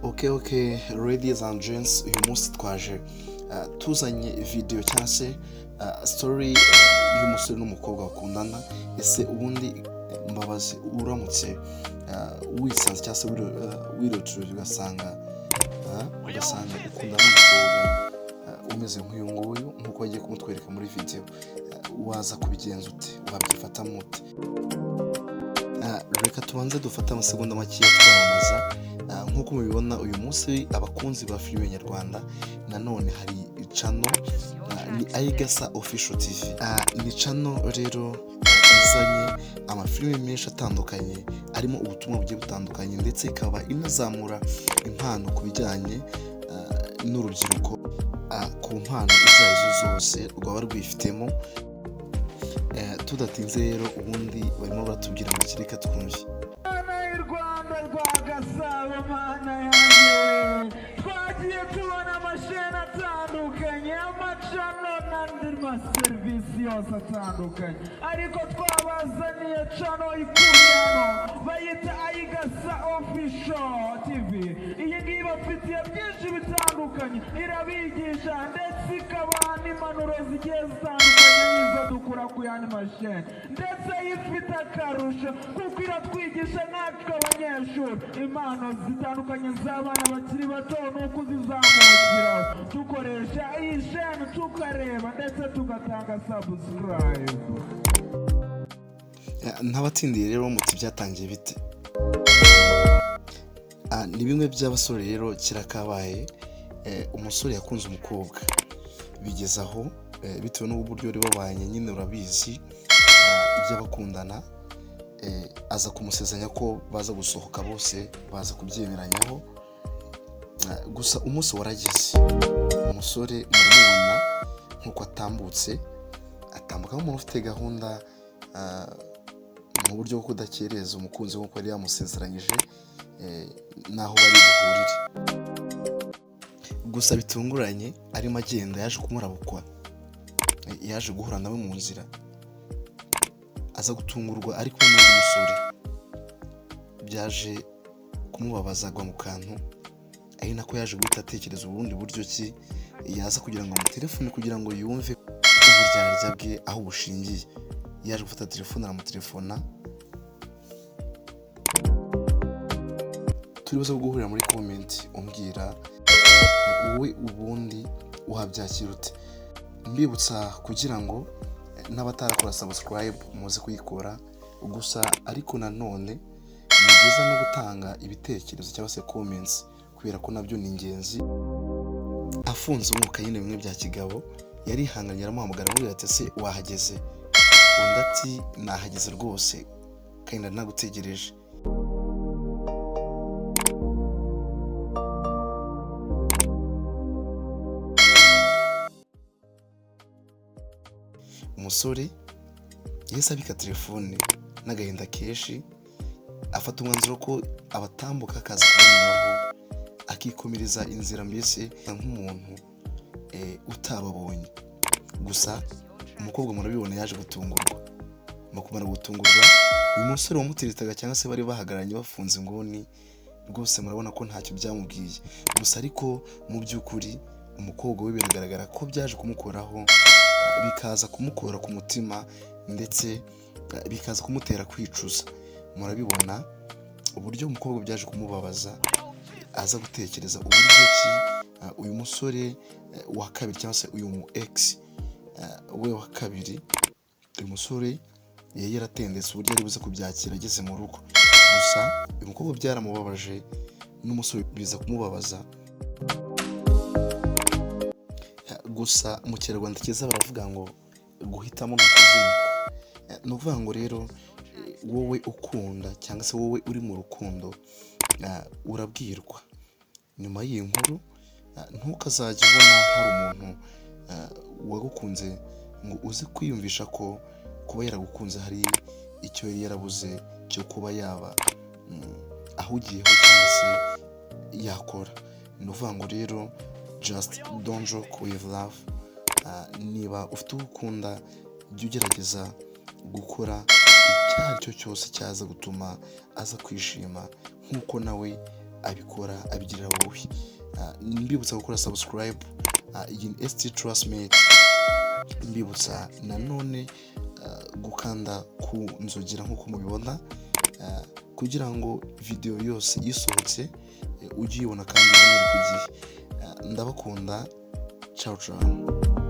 Okay, ladies and gents, uyu munsi twaje tuzanye video cyangwa se story y'umusore n'umukobwa bakundana. Ese ubundi, Mbabazi, uramutse wisanze cyangwa se wirotuye ugasanga ukundana n'umukobwa umeze nk'uyu nguyu, nk'uko bagiye kumutwereka muri video, waza kubigenza ute? Wabyifatamo ute? Reka tubanze dufate amasegonda makeya twamamaza. Nk'uko mubibona, uyu munsi abakunzi ba filime nyarwanda, nanone hari channel, ni Aigasa Official TV. Ni channel rero izanye amafilime menshi atandukanye arimo ubutumwa bugiye butandukanye, ndetse ikaba inazamura impano ku bijyanye n'urubyiruko, ku mpano izo arizo zose rwaba rwifitemo. Tudatinze rero, ubundi barimo baratubwira ngo reka twumve. Mana y'u Rwanda rwa Gasabo, Mana yanjye, twagiye tubona amasheni atandukanye, amachannel n'andi maserivisi yose atandukanye, ariko twabazaniye channel ikuye hano, bayita Ayigasa Official TV. Iyi ngiyi bafitiye byinshi bitandukanye, irabigisha ndetse ikabaha n'impanuro zigiye zitandukanye n'izo dukura ku yandi masheni, ndetse ifite akarusho kuko iratwigisha natwe abanyeshuri impano zitandukanye z'abana bakiri bato, ni ukuzizamukiraho dukoresha iyi sheni, tukareba ndetse tugatanga subscribe. Ntabatindiye rero, muti byatangiye bite? Ni bimwe by'abasore rero kirakabaye. Umusore yakunze umukobwa bigeze aho, bitewe n'uburyo bari babanye nyine, urabizi, iby'abakundana, aza kumusezeranya ko baza gusohoka bose, baza kubyemeranyaho. Gusa umunsi warageze, umusore muramubona nk'uko atambutse, atambuka nk'umuntu ufite gahunda, mu buryo bwo kudakereza umukunzi we nk'uko yari yamusezeranyije, n'aho bari buhurire. Gusa bitunguranye, arimo agenda yaje kumurabukwa, yaje guhura nawe mu nzira, aza gutungurwa ari kumwe n'undi musore. Byaje kumubabaza, agwa mu kantu, ari nako yaje guhita atekereza ubundi buryo ki yaza kugira ngo amutelefone, kugira ngo yumve uburyarya bwe aho bushingiye. Yaje gufata telefone, aramutelefona. Turi buze guhurira muri comment, umbwira wowe ubundi wabyakira ute. Mbibutsa kugira ngo n'abatarakora subscribe muze kuyikora. Gusa ariko nanone ni byiza no gutanga ibitekerezo cyangwa se comments, kubera ko nabyo ni ingenzi. Afunze umwuka nyine bimwe bya kigabo, yarihanganye, aramuhamagara, aramubwira ati: "Ese wahageze?" Undi ati: "Nahageze rwose, kandi nari nagutegereje." Umusore yahise abika telefone n'agahinda kenshi, afata umwanzuro ko abatambuka akaza kubanyuraho, akikomereza inzira, mbese nk'umuntu utababonye. Gusa umukobwa murabibona yaje gutungurwa. Mu kumara gutungurwa, uyu musore wamuteretaga cyangwa se bari bahagararanye bafunze inguni rwose, murabona ko ntacyo byamubwiye. Gusa ariko mu by'ukuri umukobwa we biragaragara ko byaje kumukoraho, bikaza kumukora ku mutima, ndetse bikaza kumutera kwicuza. Murabibona uburyo umukobwa byaje kumubabaza, aza gutekereza uburyo ki uyu musore wa kabiri cyangwa se uyu mu ex we wa kabiri, uyu musore yari yaratendetse, uburyo ari buze kubyakira ageze mu rugo. Gusa uyu mukobwa byaramubabaje, n'umusore biza kumubabaza. Gusa mu Kinyarwanda cyiza baravuga ngo guhitamo ni ukuzinukwa. Ni ukuvuga ngo rero wowe ukunda cyangwa se wowe uri mu rukundo, urabwirwa nyuma y'iyi nkuru, ntukazajye ubona hari umuntu wagukunze ngo uze kwiyumvisha ko kuba yaragukunze hari icyo yari yarabuze cyo kuba yaba ahugiyeho cyangwa se yakora. Ni ukuvuga ngo rero just don't joke with love. Niba ufite uwo ukunda, jya ugerageza gukora icyo ari cyo cyose cyaza gutuma aza kwishima nk'uko nawe abikora abigirira wowe. Mbibutsa gukora subscribe. Iyi ni ST Trustmate. Mbibutsa nanone gukanda ku nzogera nk'uko mubibona, kugira ngo video yose isohotse ujye uyibona kandi ubonere ku gihe. Ndabakunda, ciao ciao.